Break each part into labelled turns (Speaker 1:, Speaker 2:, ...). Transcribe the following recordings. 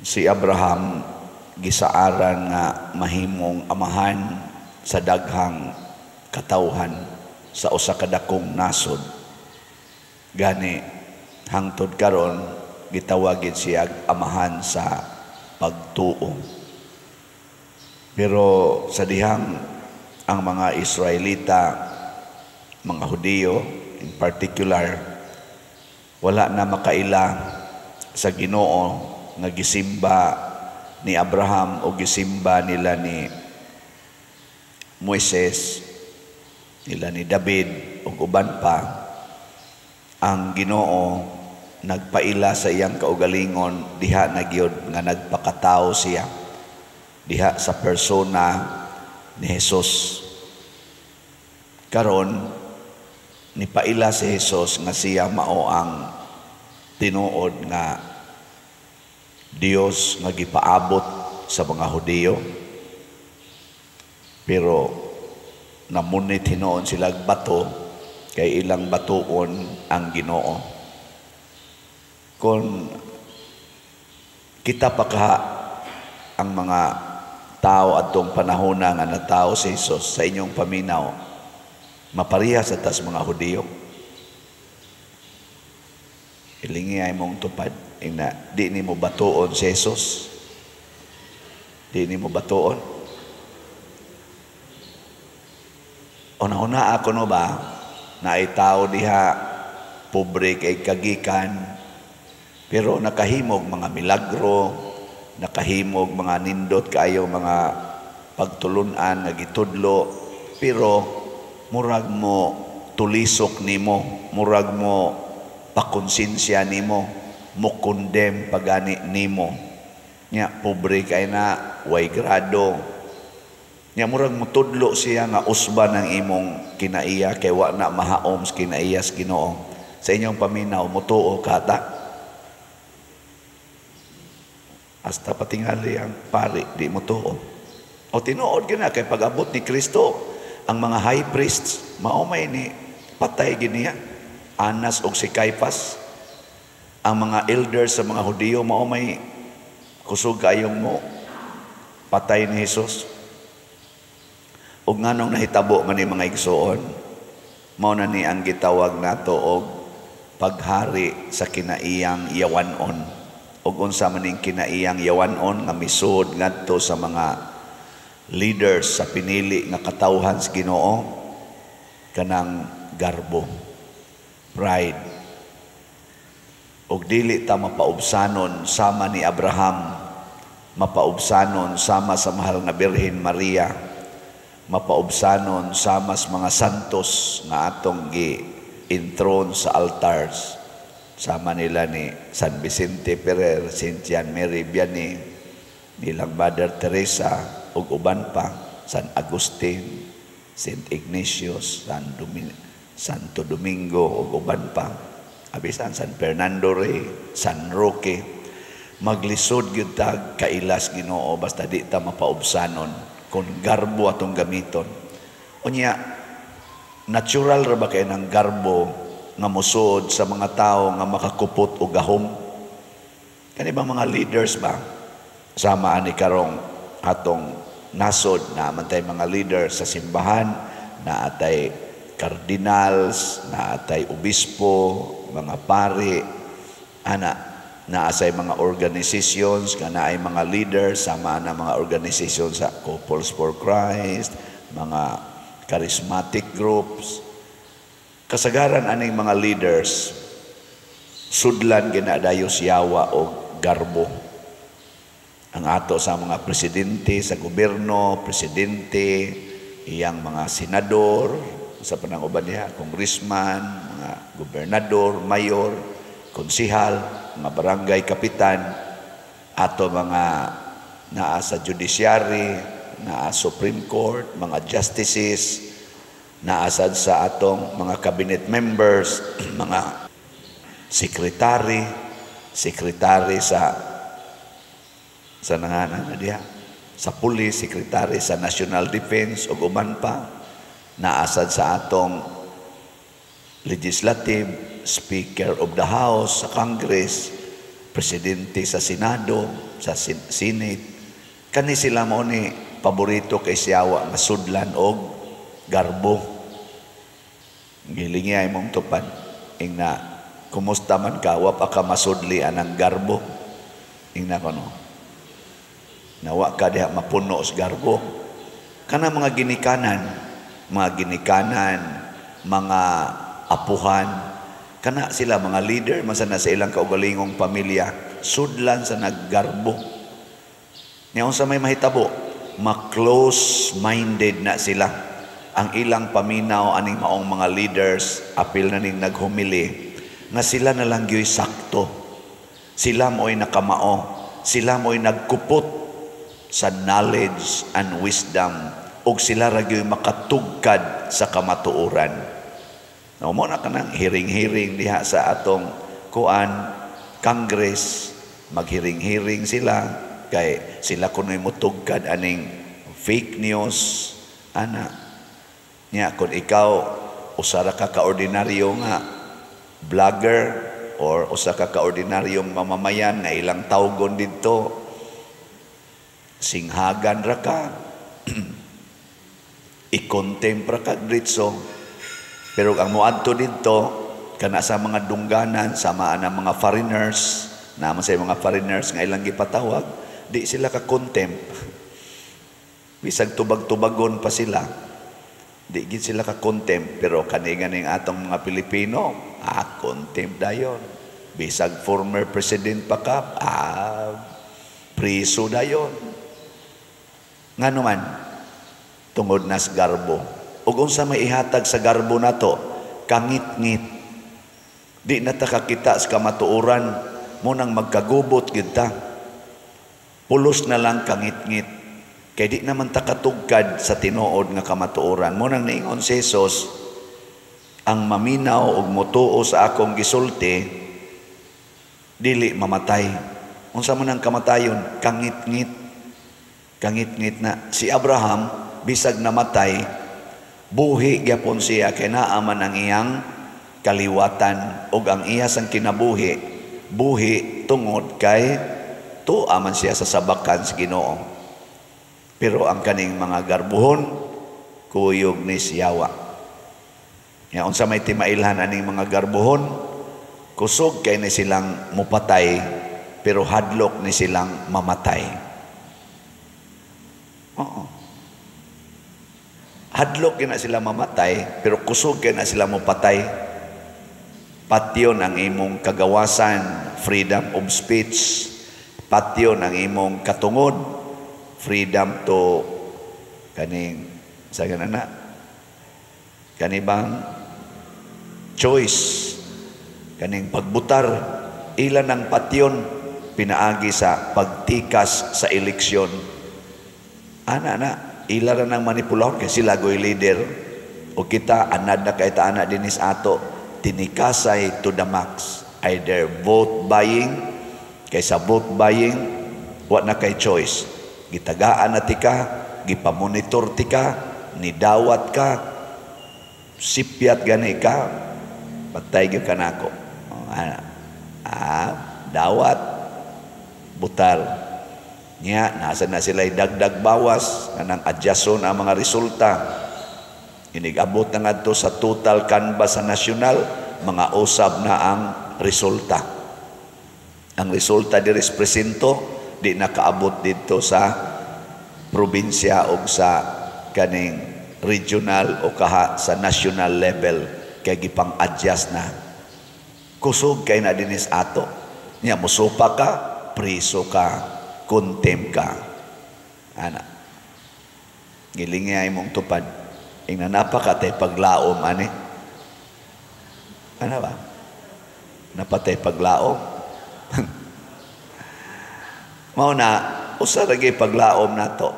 Speaker 1: Si Abraham gisaaran nga mahimong amahan sa daghang katawhan sa usa ka dakong nasod. Gani hangtod karon gitawagin siya amahan sa pagtuo. Pero sa dihang ang mga Israelita, mga Hudiyo in particular, wala na makaila sa Ginoo nga gisimba ni Abraham o gisimba nila ni Moises, nila ni David ug uban pa. Ang Ginoo nagpaila sa iyang kaugalingon diha na gyud nga nagpakatao siya diha sa persona ni Jesus. Karon nipaila si Jesus nga siya mao ang tinuod nga Dios nga gipaabot sa mga Hudiyo. Pero namunit hinuon sila bato kay ilang batuon ang Ginoo. Kung kita pa kaha ang mga tao adtong panahona nga natawo si Jesus, sa inyong paminaw, maparehas sa tas mga Hudiyo? Ilingi ay mong tupad ina, di nimo batuon si Jesus? Di nimo batuon? Una-una ako no ba na ay tao diha, pobre kay kagikan, pero nakahimog mga milagro, nakahimog mga nindot kaayo mga pagtulunan nga gitudlo, pero murag mo tulisok nimo, murag mo pakonsensya nimo, mo condemn pagani nimo. Nya pobre kay na, way grado. Nya murag mutudlo siya nga usba ng imong kinaiya kay wa na mahaom sa kinaiya sa Ginoo. Sa inyong paminaw, mutuo ka ta? Hasta patingali ang pari, di mutuo. O tinuod gina kay pag-abot ni Kristo, ang mga high priests mao may ni patay giniya, Anas og si Caiphas. Ang mga elders sa mga Hudiyo mao may kusog kayong mo patay ni Jesus. Ug nganong nahitabo man ni, mga igsoon? Mao na ni ang gitawag nato og paghari sa kinaiyang yawanon. Ug unsa man ning kinaiyang yawanon nga misud ngadto sa mga leaders sa pinili nga katawhan sa Ginoo? Kanang garbo, pride. Ug dili ta mapaubsanon sama ni Abraham, mapaubsanon sama sa mahal nga Birhen Maria, mapaubsanon sama sa mga santos nga atong gi-enthrone sa altars, sama nila ni San Vicente Ferrer, Saint Jean Marie Vianney, nilang Mother Teresa ug uban pa, San Agustin, Saint Ignatius, Santo Domingo ug uban pa, abisan San Fernando Rey, San Roque. Maglisod gyud tag kailas Ginoo basta di ta mapaubsanon kung garbo atong gamiton. Unya, natural ra ba kay ng garbo nga musod sa mga tao nga makakupot og gahom? Kani ba mga leaders ba? Sama ani karong atong nasod na man tay mga leaders sa simbahan, na atay cardinals, na atay obispo, mga pari, ana, naasay mga organizations nga naay mga leaders, sama na mga organizations sa Couples for Christ, mga charismatic groups. Kasagaran aning mga leaders sudlan ginadayo siyawa og garbo. Ang ato sa mga presidente sa gobyerno, presidente, iyang mga senador, sa panang uban niya, congressman, mga gobernador, mayor, konsihal, mga barangay kapitan, ato mga naa sa judiciary, naa Supreme Court, mga justices, naasad sa atong mga cabinet members, mga sekretary, sekretary sa nanganan na diha, sa police, sekretary sa National Defense ug uban pa, naasad sa atong legislative, Speaker of the House sa Congress, Presidente sa Senado, sa Senate. Kani sila mo ni paborito kay siyawa nga sudlan og garbo. Gilingi ay mong tupad. Ingna, kumusta man ka, wa pa ka masudli anang garbo. Ingna ko no. Nawa ka diha mapuno sa garbo. Kana mga ginikanan, mga apuhan, kana sila mga leader man sana sa ilang kaugalingong pamilya, sudlan sa naggarbo. Nya unsa may mahitabo? Ma-close-minded na sila. Ang ilang paminaw aning maong mga leaders, apil na ning naghumili, nga sila na lang gyuy sakto. Sila mo'y nakamao. Sila mo'y nagkupot sa knowledge and wisdom ug sila ra gyuy makatugkad sa kamatuoran. No mo na kanang hearing-hearing diha sa atong kuan Congress, maghearing-hearing sila kay sila kuno'y mutugkad aning fake news ana. Nya kung ikaw usa ra ka kaordinaryo nga vlogger or usa ka kaordinaryong mamamayan nga ilang tawgon didto, singhagan ra ka, i-contempt ra ka diretso. Pero ang moadto didto kana sa mga dungganan sama ang mga foreigners naman, sa mga foreigners nga ilang gipatawag, di sila ka contempt. Bisag tubag-tubagon pa sila, di gid sila ka contempt. Pero kani ganing atong mga Pilipino, contempt dayon. Bisag former president pa ka, priso dayon. Ngano man? Tungod nas garbo. Ug unsa may ihatag sa garbo nato? Kangit-ngit. Di na ta kakita sa kamatuoran mo nang magkagubot gid ta. Pulos na lang kangit-ngit. Kay di naman ta katugkad sa tinuod nga kamatuoran. Mo nang niingon si Jesus, ang maminaw ug motuo sa akong gisulti, dili mamatay. Unsa man ang kamatayon? Kangit-ngit. Kangit-ngit na. Si Abraham, bisag namatay, buhi gyapon siya kay naa man ang iyang kaliwatan ug ang iya sang kinabuhi, buhi tungod kay tuwa man siya sa sabakan sa Ginoo. Pero ang kaning mga garbuhon, kuyog ni siyawa. Ya unsa may timailhan aning mga garbuhon? Kusog kay ni silang mupatay, pero hadlok ni silang mamatay. Oo. Hadlok kay na sila mamatay, pero kusog kay na sila mupatay. Patyon ang imong kagawasan, freedom of speech. Patyon ang imong katungod, freedom to kaning sa ganana kanibang choice, kaning pagbutar. Ilan ang patyon pinaagi sa pagtikas sa eleksyon ana na ila ra nang manipulahon kay sila goy leader o kita anad na kay ta ana dinis ato, tinikasay to the max, either vote buying. Kay sa vote buying, wa na kay choice. Gitagaan na tika, gipamonitor tika, nidawat ka, sipyat gani ka, patay gyud ka nako. Oh, ana. Dawat, butar. Nya, nasa na sila dagdag bawas, kanang adjuston ang mga resulta. Inigabot na ngadto sa total canvas sa nasyonal, mga usab na ang resulta. Ang resulta diri sa presinto di nakaabot dito sa probinsya o sa kaning regional o kaha sa national level kay gipang-adjust na. Kusog kay na dinis ato. Nya musupa ka, priso ka, contempt ka. Ana. Gilingi ay mong tupad. Ingna napakatay paglaom ani. Ano ba? Napatay paglaom. Mao na usa ra gyud paglaom nato.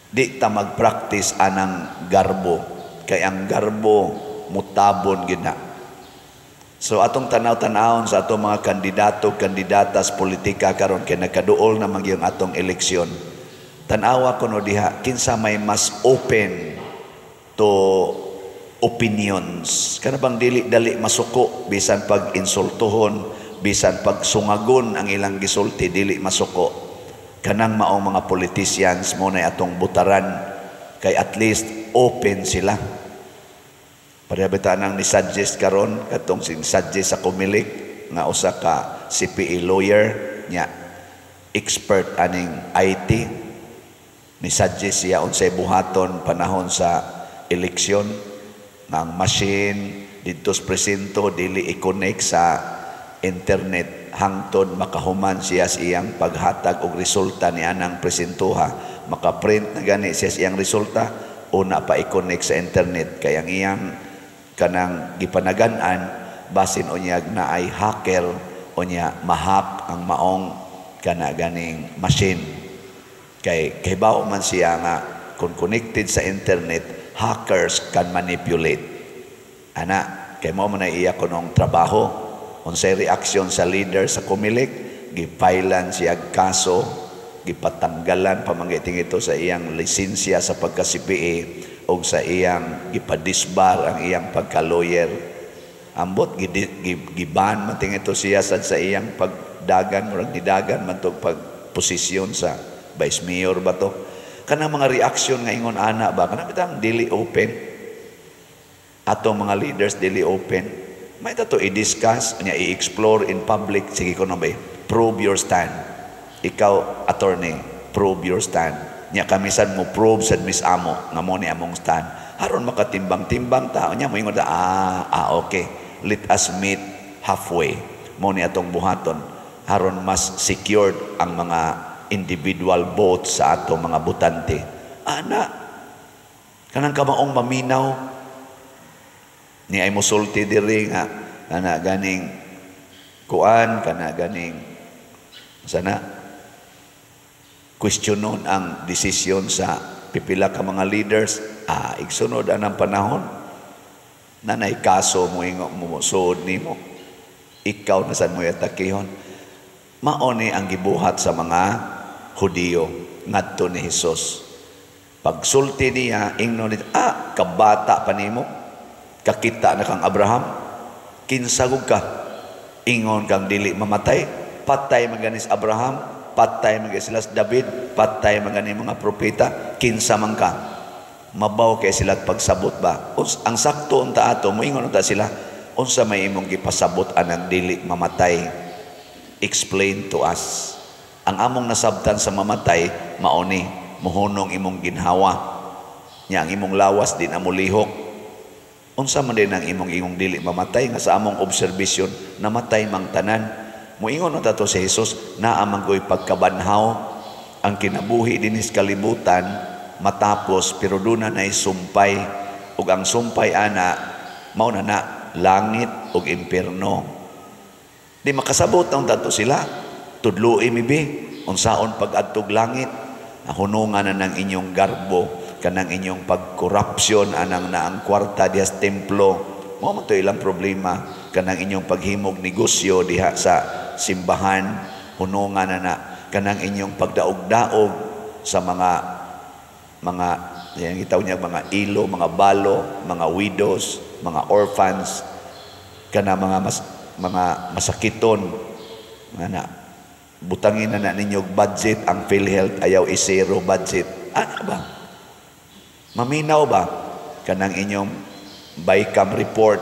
Speaker 1: Di ta mag-practice anang garbo kay ang garbo mutabon gid na. So atong tanaw-tanawon sa atong mga kandidato, kandidata sa politika karon kay nagkaduol na man gyud atong eleksyon. Tan-awa kuno diha kinsa may mas open to opinions. Kana bang dili dali masuko bisan pag insultuhon, Bisan pagsungagon ang ilang gisulti, dili masuko. Kanang maong mga politicians mo na atong butaran kay at least open sila. Pareha bitaw nang ni-suggest karon, katong sin-suggest sa Comelec nga usa ka CPA lawyer nya, expert aning IT, ni-suggest siya unsay buhaton panahon sa eleksyon nga ang machine didto sa presinto dili i-connect sa internet hangtod makahuman siya sa iyang paghatag og resulta ni anang presintoha. Makaprint na gani siya sa iyang resulta, una pa i-connect sa internet, kay ang iyang kanang gipanagan-an, basin unyag naay hacker, unya ma-hack ang maong kana ganing machine, kay kahibaw man siya nga kung connected sa internet, hackers can manipulate ana, kay mao man na iya kunong trabaho. Unsay reaksyon sa leader sa Comelec? Gipailan siya kaso, gipatanggalan pamangiting ito sa iyang lisensya sa pagka-CPA o sa iyang gipadisbar ang iyang pagka-lawyer. Ambot giban man ito siya sad sa iyang pagdagan, murag nidagan man to pagposisyon sa vice mayor ba to. Kanang mga reaksyon nga ingon ana ba, kanang bitang dili open. Atong mga leaders dili open. May to i-discuss, nya i-explore in public. Sige ko na ba, prove your stand. Ikaw, attorney, prove your stand. Nya kami sad mo prove sad mis amo nga mo ni among stand. Haron makatimbang-timbang ta, nya mo ingon, "Ah, okay. Let us meet halfway. Mo ni atong buhaton." Haron mas secured ang mga individual votes sa atong mga botante. Ana, kanang kamaong maminaw, ni ay musulti diri nga kana ganing kuan, kana ganing sana questionon ang desisyon sa pipila ka mga leaders, igsunod anang panahon nanay kaso mo ingo mo suod nimo, ikaw na sad mo atakihon. Mao ni ang gibuhat sa mga Hudiyo ngadto ni Hesus. Pagsulti niya, ingnon ni, "Ah, kabata pa nimo, kakita na kang Abraham? Kinsa gud ka, ingon kang dili mamatay? Patay man gani si Abraham, patay man gani sila si David, patay man gani mga propeta. Kinsa man ka?" Mabaw kay sila pagsabot ba. Ang sakto unta ato moingon unta sila, "Unsa may imong gipasabot anang dili mamatay? Explain to us. Ang among nasabtan sa mamatay, mao ni mohunong imong ginhawa nya ang imong lawas di na molihok. Unsa man din ang imong ingong dili mamatay nga sa among observation namatay mang tanan?" Moingon unta to si Jesus, "Naa man ko'y pagkabanhaw. Ang kinabuhi dinis kalibutan matapos, pero duna nay sumpay, ug ang sumpay ana mao na na langit ug impierno." Di makasabot ang tato sila. "Tudloi mi bi unsaon pag-adtog langit. Hunungan na ng inyong garbo, kanang inyong pagkorupsyon anang naang kwarta diha sa templo." Mao man to ilang problema. "Kanang inyong paghimog negosyo diha sa simbahan, hunungan na na. Kanang inyong pagdaog-daog sa mga yan gitaw niya mga ilo, mga balo, mga widows, mga orphans, kana mga mas, mga masakiton nga na butangin na na ninyo budget ang PhilHealth, ayaw i-zero budget." Ano ba? Maminaw ba? "Kanang inyong BICAM report,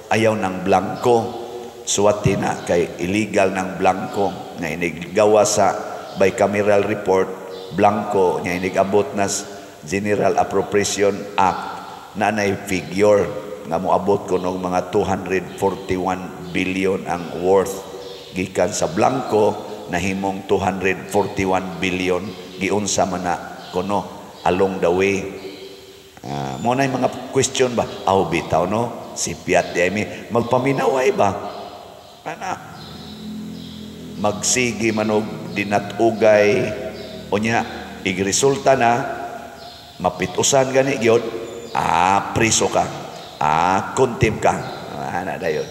Speaker 1: ayaw ng blanco. Suwati na kay illegal ng blanco nga inig gawa sa bicameral report, blanco nga inig abot na General Appropriation Act na nay figure nga moabot ko og mga 241 billion ang worth. Gikan sa blanco nahimong 241 billion. Giunsa man na kuno along the way?" Mo na mga question ba? Aw bitaw no, si Piat di mi magpaminaway ba? Ana magsigi manog dinatugay, unya igresulta na mapitusan gani gyud, priso ka, contempt ka. Ana dayon.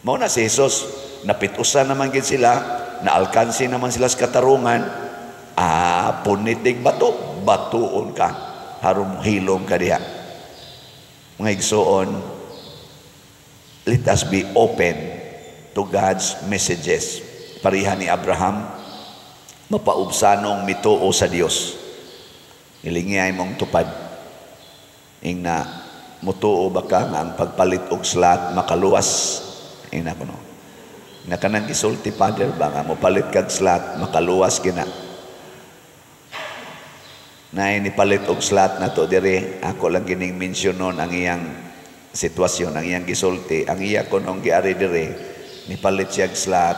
Speaker 1: Mao na si Jesus, napitusan naman gid sila, naalkansi naman sila sa katarungan, punit dig bato, batuon ka, haron hilom ka diha. Mga igsoon, let us be open to God's messages. Pareha ni Abraham, mapaubsanong mituo sa Dios. Ilingi mong tupad. Ingna, mutuo ba ka nga ang pagpalit og slot makaluwas? Ingna kuno. Na kanang gisulti, Father, ba nga mopalit kag slot makaluwas gina. Na nipalit og slot na to diri, ako lang gining mensyonon ang iyang sitwasyon, ang iyang gisulti, ang iya kunong giari diri, nipalit siya slot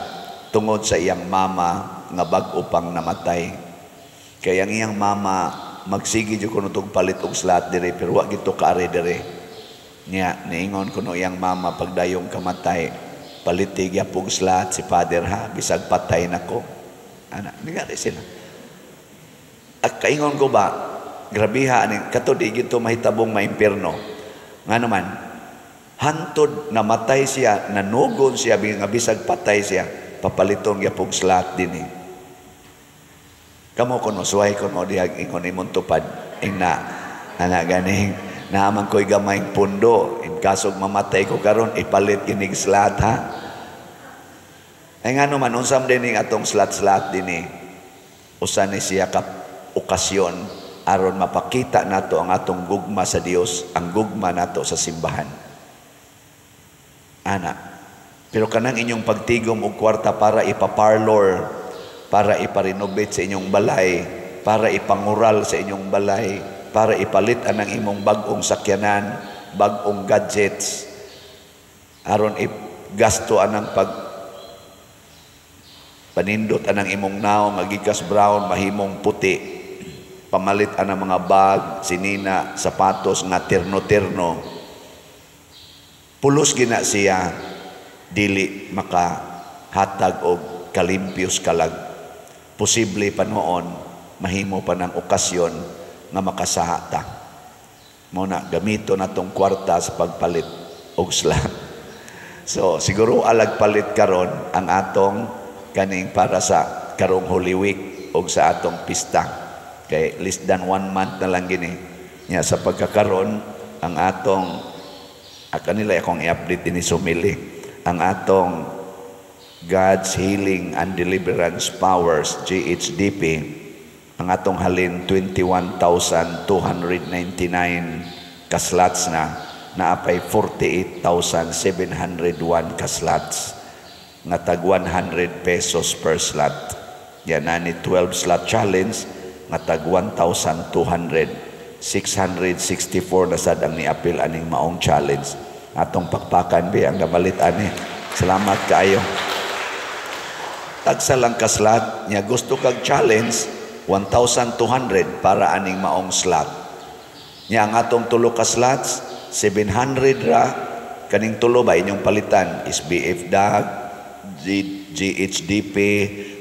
Speaker 1: tungod sa iyang mama nga bag-o pang namatay. Kay ang iyang mama magsige jud kuno tog palit og slot diri, pero wa gito kaari diri. Nya niingon kuno iyang mama pagdayong kamatay, "Paliti gyapong slot si Father ha, bisag patay nako." Ana, ningari sila. At kaingon ko ba, grabiha ani kato, di gito mahitabong maimpierno. Nga naman, hantod namatay siya, nanugon siya, nga bisag patay siya, papaliton gyapong slot dinhi. Kamo kuno, suway kuno dihag ingon imong tupad. Ingna, ana ganing, naaman ko'y gamayng pundo. In kasog mamatay ko karon, ipalit kinig slot ha. Ay nga naman, unsam din atong slot-slot dinhi. Usa ni siya ka okasyon aron mapakita nato ang atong gugma sa Dios, ang gugma nato sa simbahan. Ana. Pero kanang inyong pagtigom og kwarta para ipaparlor, para iparenovate sa inyong balay, para ipangural sa inyong balay, para ipalit anang imong bag-ong sakyanan, bag-ong gadgets, aron gasto anang pag panindot anang imong naong nga gikas brown mahimong puti, pamalit anang mga bag, sinina, sapatos nga terno-terno, pulos gina siya dili makahatag og kalimpios kalag. Posible pa noon mahimo pa ng okasyon nga makasaha ta. Mo na gamito na tong kwarta sa pagpalit og slot. So siguro alag palit karon ang atong kaning para sa karong Holy Week og sa atong pista. Kay less than one month na lang gini. Nya sa pagkakaron ang atong kanila akong i-update dinhi sumili ang atong God's Healing and Deliverance Powers, GHDP, ang atong halin 21,299 kaslots na, naapay 48,701 kaslots nga tag 100 pesos per slot. Yan na ni 12 slot challenge nga tag 1,200. 664 na sad ang niapil aning maong challenge. Atong pakpakan bi ang namalit ani. Salamat kaayo. Tagsa lang ka slot nya, gusto kag challenge, 1,200 para aning maong slot. Nya ang atong tulo ka slots, 700 ra kaning tulo ba inyong palitan is BF DAG, GHDP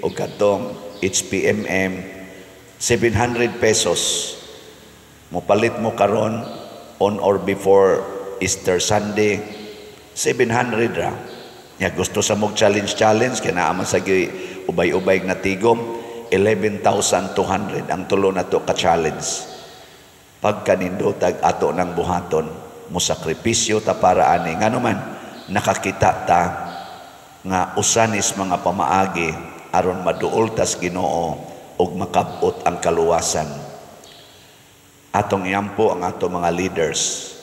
Speaker 1: o katong HPMM, 700 pesos. Mopalit mo karon on or before Easter Sunday, 700 ra. Nya gusto sa mog challenge challenge kay naa man sa ubay-ubay na tigom, 11,200 ang tulo na to ka challenge. Pagkanindotag ato ng buhaton, mo sakripisyo ta para ani. Ngano man nakakita ta nga usanis mga pamaagi aron maduol tas Ginoo ug makabot ang kaluwasan. Atong iampo ang ato mga leaders.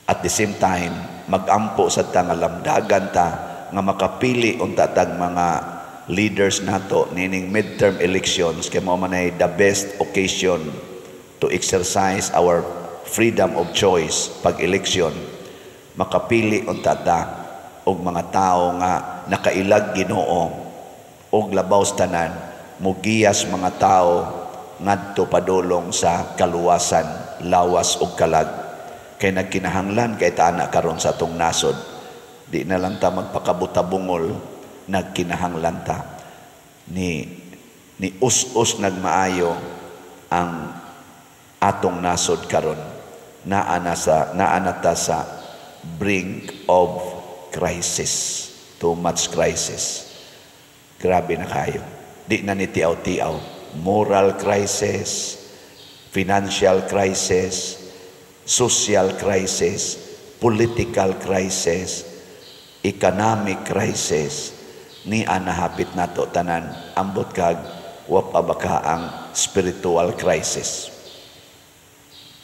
Speaker 1: At the same time, magampo sa ta nga lamdagan ta nga makapili unta tag mga leaders nato nining midterm elections, kay mao man ay the best occasion to exercise our freedom of choice pag election. Makapili unta ta og mga tawo nga nakailag Ginoo og labaw sa tanan mugiyas mga tawo ngadto padulong sa kaluwasan, lawas ug kalag, kay nagkinahanglan kay ta karon sa atong nasod. Di na lang ta magpakabutabungol, nagkinahanglan ta ni us-us nagmaayo ang atong nasod karon. Naa na ta sa brink of crisis, too much crisis, grabe na kayo, di na ni tiaw-tiaw. Moral crisis, financial crisis, social crisis, political crisis, Economic crisis ni nahapit nato tanan. Ambot kag wa pa baka ang spiritual crisis.